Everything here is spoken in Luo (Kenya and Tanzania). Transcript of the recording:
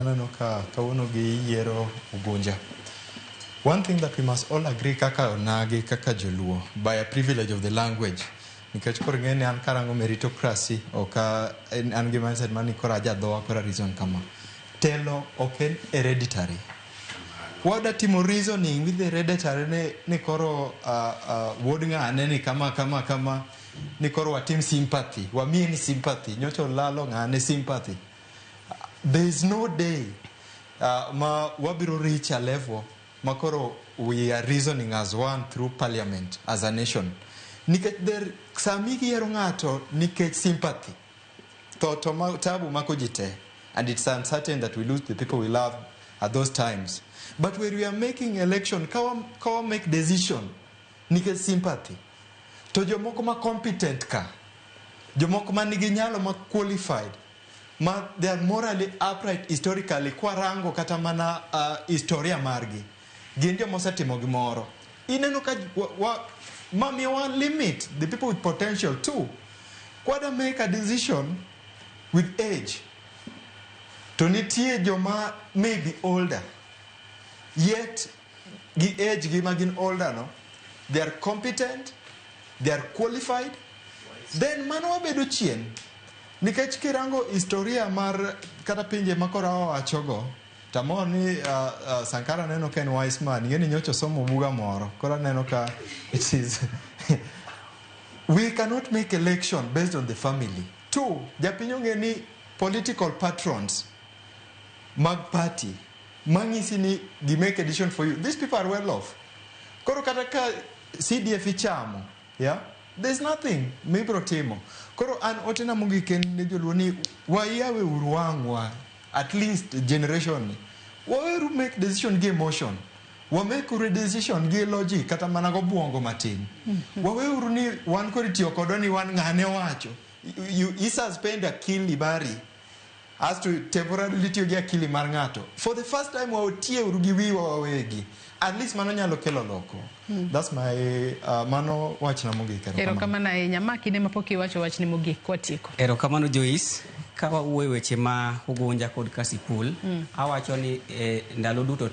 Aneno ka kawuono giyiero Ugunja. One thing that we must all agree kaka onagi kaka joluo by a privilege of the language, nikech koro ing'e ni an karango meritocracy ok an gi mindset mar ni koro aja dhowa koro reason kama. Telo ok en hereditary. Wada timo reasoning with the hereditary ni koro wuod ng'ane ni kama kama kama ni koro watim sympathy, wamiye ni sympathy, nyocha olalo ng'ane sympathy. There is no day ma wabiro reach a level ma koro we are reasoning as one through parliament as a nation. Nikech there sami giyiero ng'ato nikech sympathy. To ma, tabu mako ji te. And it's uncertain that we lose the people we love at those times. But when we are making election, kawa make decision nikech sympathy. To jomoko ma competent ka, jomoko ma nigi nyalo ma qualified, ma they are morally upright historically, kwarango kata mana historia margi, gin joma osetimo gimoro. Ineno ka mamiyo wa limit the people with potential too. Kwada make a decision with age, to nitie joma may be older, yet gi age gi ma gin older no, they are competent, they are qualified, then mano wabedo chien. Nikech kirango historia mar kata pinje ma koro awachogo, tamor ni Sankara neno ka en wise man, ing'e ni nyocha osomo buga moro, koro aneno ka it is we cannot make election based on the family. Two, japiny ong'e ni political patrons mag party mang'isi ni gi make a decision for you. These people are well off. Koro kata ka CDF ichamo, yeah? There's nothing mibro timo. Koro an otena mogik en ne joluo ni wayawe uru wang'wa at least generation ni. Waweru make decision gi emotion. Wamake uru decision gi logic kata mana gobuongo matin. Waweuru ni wan koro itiyo kodwa ni wan ng'ane owacho. You suspend akili mari as to temporarily tiyo gi akili mar ng'ato. For the first time watie uru gi wiwa wawegi. At least mano nyalo kelo lokruok. That's my mano wachna mogik. Erokamano ahinya. Ma kinde mapok iwacho wachni mogik kwatieko. Erokamano, Joyce. Ka wawuoyo weche ma Ugunja kod Kasipul, awacho ni ndalo duto te